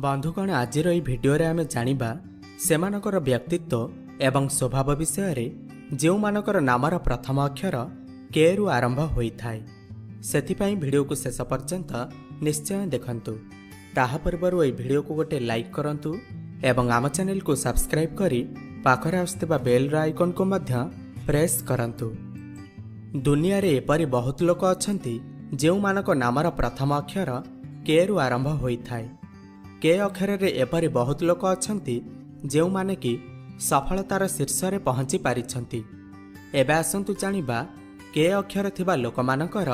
ବନ୍ଧୁଗଣ, ଆଜିର ଏହି ଭିଡ଼ିଓରେ ଆମେ ଜାଣିବା ସେମାନଙ୍କର ବ୍ୟକ୍ତିତ୍ୱ ଏବଂ ସ୍ୱଭାବ ବିଷୟରେ, ଯେଉଁମାନଙ୍କର ନାମର ପ୍ରଥମ ଅକ୍ଷର କେରୁ ଆରମ୍ଭ ହୋଇଥାଏ। ସେଥିପାଇଁ ଭିଡ଼ିଓକୁ ଶେଷ ପର୍ଯ୍ୟନ୍ତ ନିଶ୍ଚୟ ଦେଖନ୍ତୁ। ତାହା ପୂର୍ବରୁ ଏହି ଭିଡ଼ିଓକୁ ଗୋଟେ ଲାଇକ୍ କରନ୍ତୁ ଏବଂ ଆମ ଚ୍ୟାନେଲକୁ ସବସ୍କ୍ରାଇବ୍ କରି ପାଖରେ ଆସୁଥିବା ବେଲ୍ର ଆଇକନ୍କୁ ମଧ୍ୟ ପ୍ରେସ୍ କରନ୍ତୁ। ଦୁନିଆରେ ଏପରି ବହୁତ ଲୋକ ଅଛନ୍ତି, ଯେଉଁମାନଙ୍କ ନାମର ପ୍ରଥମ ଅକ୍ଷର କେରୁ ଆରମ୍ଭ ହୋଇଥାଏ। କେ ଅକ୍ଷରରେ ଏପରି ବହୁତ ଲୋକ ଅଛନ୍ତି, ଯେଉଁମାନେ କି ସଫଳତାର ଶୀର୍ଷରେ ପହଞ୍ଚି ପାରିଛନ୍ତି। ଏବେ ଆସନ୍ତୁ ଜାଣିବା କେ ଅକ୍ଷର ଥିବା ଲୋକମାନଙ୍କର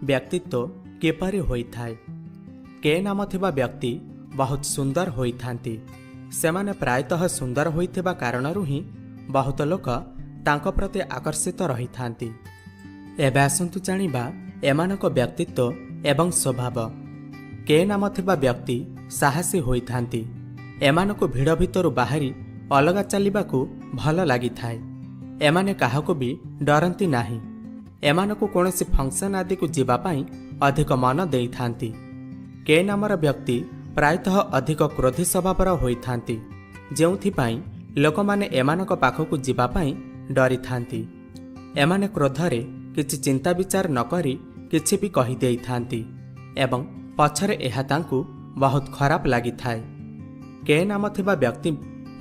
ବ୍ୟକ୍ତିତ୍ୱ କିପରି ହୋଇଥାଏ। କେ ନାମ ଥିବା ବ୍ୟକ୍ତି ବହୁତ ସୁନ୍ଦର ହୋଇଥାନ୍ତି। ସେମାନେ ପ୍ରାୟତଃ ସୁନ୍ଦର ହୋଇଥିବା କାରଣରୁ ହିଁ ବହୁତ ଲୋକ ତାଙ୍କ ପ୍ରତି ଆକର୍ଷିତ ରହିଥାନ୍ତି। ଏବେ ଆସନ୍ତୁ ଜାଣିବା ଏମାନଙ୍କ ବ୍ୟକ୍ତିତ୍ୱ ଏବଂ ସ୍ୱଭାବ। କେ ନାମ ଥିବା ବ୍ୟକ୍ତି ସାହସୀ ହୋଇଥାନ୍ତି। ଏମାନଙ୍କୁ ଭିଡ଼ ଭିତରୁ ବାହାରି ଅଲଗା ଚାଲିବାକୁ ଭଲ ଲାଗିଥାଏ। ଏମାନେ କାହାକୁ ବି ଡରନ୍ତି ନାହିଁ। ଏମାନଙ୍କୁ କୌଣସି ଫଙ୍କସନ୍ ଆଦିକୁ ଯିବା ପାଇଁ ଅଧିକ ମନ ଦେଇଥାନ୍ତି। କେ ନାମର ବ୍ୟକ୍ତି ପ୍ରାୟତଃ ଅଧିକ କ୍ରୋଧୀ ସ୍ୱଭାବର ହୋଇଥାନ୍ତି, ଯେଉଁଥିପାଇଁ ଲୋକମାନେ ଏମାନଙ୍କ ପାଖକୁ ଯିବା ପାଇଁ ଡରିଥାନ୍ତି। ଏମାନେ କ୍ରୋଧରେ କିଛି ଚିନ୍ତା ବିଚାର ନ କରି କିଛି ବି କହିଦେଇଥାନ୍ତି ଏବଂ ପଛରେ ଏହା ତାଙ୍କୁ ବହୁତ ଖରାପ ଲାଗିଥାଏ। କେ ନାମ ଥିବା ବ୍ୟକ୍ତି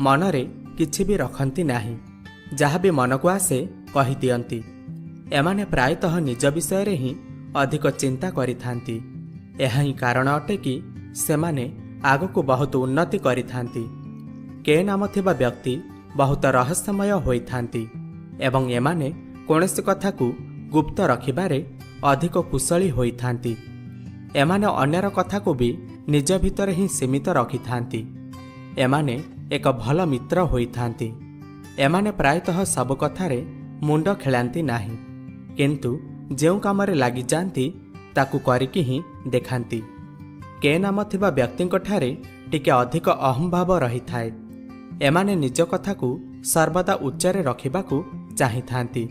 ମନରେ କିଛି ବି ରଖନ୍ତି ନାହିଁ, ଯାହା ବି ମନକୁ ଆସେ କହିଦିଅନ୍ତି। ଏମାନେ ପ୍ରାୟତଃ ନିଜ ବିଷୟରେ ହିଁ ଅଧିକ ଚିନ୍ତା କରିଥାନ୍ତି। ଏହା ହିଁ କାରଣ ଅଟେ କି ସେମାନେ ଆଗକୁ ବହୁତ ଉନ୍ନତି କରିଥାନ୍ତି। କେ ନାମ ଥିବା ବ୍ୟକ୍ତି ବହୁତ ରହସ୍ୟମୟ ହୋଇଥାନ୍ତି ଏବଂ ଏମାନେ କୌଣସି କଥାକୁ ଗୁପ୍ତ ରଖିବାରେ ଅଧିକ କୁଶଳୀ ହୋଇଥାନ୍ତି। ଏମାନେ ଅନ୍ୟର କଥାକୁ ବି ନିଜ ଭିତରେ ହିଁ ସୀମିତ ରଖିଥାନ୍ତି। ଏମାନେ ଏକ ଭଲ ମିତ୍ର ହୋଇଥାନ୍ତି। ଏମାନେ ପ୍ରାୟତଃ ସବୁ କଥାରେ ମୁଣ୍ଡ ଖେଳାନ୍ତି ନାହିଁ, କିନ୍ତୁ ଯେଉଁ କାମରେ ଲାଗିଯାଆନ୍ତି, ତାକୁ କରିକି ହିଁ ଦେଖାନ୍ତି। କେ ନାମ ଥିବା ବ୍ୟକ୍ତିଙ୍କଠାରେ ଟିକେ ଅଧିକ ଅହମ୍ଭାବ ରହିଥାଏ। ଏମାନେ ନିଜ କଥାକୁ ସର୍ବଦା ଉଚ୍ଚରେ ରଖିବାକୁ ଚାହିଁଥାନ୍ତି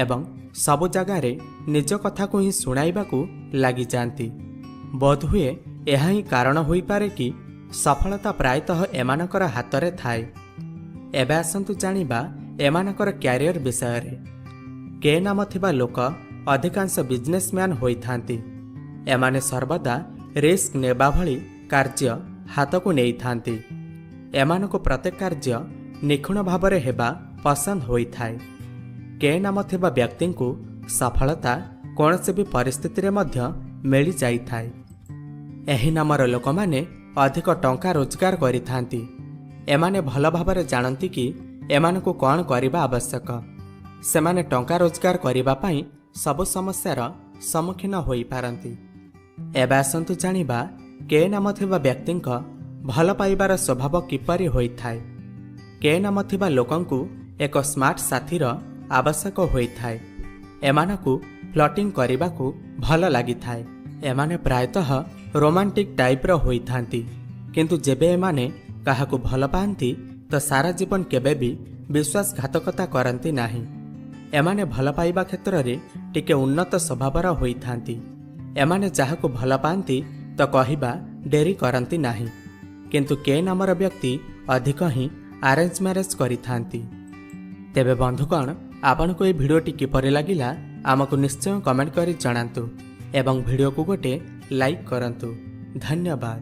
ଏବଂ ସବୁ ଜାଗାରେ ନିଜ କଥାକୁ ହିଁ ଶୁଣାଇବାକୁ ଲାଗିଯାଆନ୍ତି। ବୋଧହୁଏ ଏହା ହିଁ କାରଣ ହୋଇପାରେ କି ସଫଳତା ପ୍ରାୟତଃ ଏମାନଙ୍କର ହାତରେ ଥାଏ। ଏବେ ଆସନ୍ତୁ ଜାଣିବା ଏମାନଙ୍କର କ୍ୟାରିୟର ବିଷୟରେ। କେ ନାମ ଥିବା ଲୋକ ଅଧିକାଂଶ ବିଜନେସମ୍ୟାନ୍ ହୋଇଥାନ୍ତି। ଏମାନେ ସର୍ବଦା ରିସ୍କ ନେବା ଭଳି କାର୍ଯ୍ୟ ହାତକୁ ନେଇଥାନ୍ତି। ଏମାନଙ୍କୁ ପ୍ରତ୍ୟେକ କାର୍ଯ୍ୟ ନିଖୁଣ ଭାବରେ ହେବା ପସନ୍ଦ ହୋଇଥାଏ। କେ ନାମ ଥିବା ବ୍ୟକ୍ତିଙ୍କୁ ସଫଳତା କୌଣସି ବି ପରିସ୍ଥିତିରେ ମଧ୍ୟ ମିଳିଯାଇଥାଏ। ଏହି ନାମର ଲୋକମାନେ ଅଧିକ ଟଙ୍କା ରୋଜଗାର କରିଥାନ୍ତି। ଏମାନେ ଭଲ ଭାବରେ ଜାଣନ୍ତି କି ଏମାନଙ୍କୁ କ'ଣ କରିବା ଆବଶ୍ୟକ। ସେମାନେ ଟଙ୍କା ରୋଜଗାର କରିବା ପାଇଁ ସବୁ ସମସ୍ୟାର ସମ୍ମୁଖୀନ ହୋଇପାରନ୍ତି। ଏବେ ଆସନ୍ତୁ ଜାଣିବା କେ ନାମ ଥିବା ବ୍ୟକ୍ତିଙ୍କ ଭଲ ପାଇବାର ସ୍ୱଭାବ କିପରି ହୋଇଥାଏ। କେ ନାମ ଥିବା ଲୋକଙ୍କୁ ଏକ ସ୍ମାର୍ଟ ସାଥୀର ଆବଶ୍ୟକ ହୋଇଥାଏ। ଏମାନଙ୍କୁ ଫ୍ଲର୍ଟିଂ କରିବାକୁ ଭଲ ଲାଗିଥାଏ। ଏମାନେ ପ୍ରାୟତଃ ରୋମାଣ୍ଟିକ୍ ଟାଇପ୍ର ହୋଇଥାନ୍ତି, କିନ୍ତୁ ଯେବେ ଏମାନେ କାହାକୁ ଭଲ ପାଆନ୍ତି, ତ ସାରା ଜୀବନ କେବେ ବି ବିଶ୍ୱାସଘାତକତା କରନ୍ତି ନାହିଁ। ଏମାନେ ଭଲ ପାଇବା କ୍ଷେତ୍ରରେ ଟିକେ ଉନ୍ନତ ସ୍ୱଭାବର ହୋଇଥାନ୍ତି। ଏମାନେ ଯାହାକୁ ଭଲ ପାଆନ୍ତି, ତ କହିବା ଡେରି କରନ୍ତି ନାହିଁ। କିନ୍ତୁ କେ ନାମର ବ୍ୟକ୍ତି ଅଧିକ ହିଁ ଆରେଞ୍ଜ ମ୍ୟାରେଜ୍ କରିଥାନ୍ତି। ତେବେ ବନ୍ଧୁଗଣ, ଆପଣଙ୍କୁ ଏହି ଭିଡ଼ିଓଟି କିପରି ଲାଗିଲା, ଆମକୁ ନିଶ୍ଚୟ କମେଣ୍ଟ କରି ଜଣାନ୍ତୁ ଏବଂ ଭିଡ଼ିଓକୁ ଗୋଟେ ଲାଇକ୍ କରନ୍ତୁ। ଧନ୍ୟବାଦ।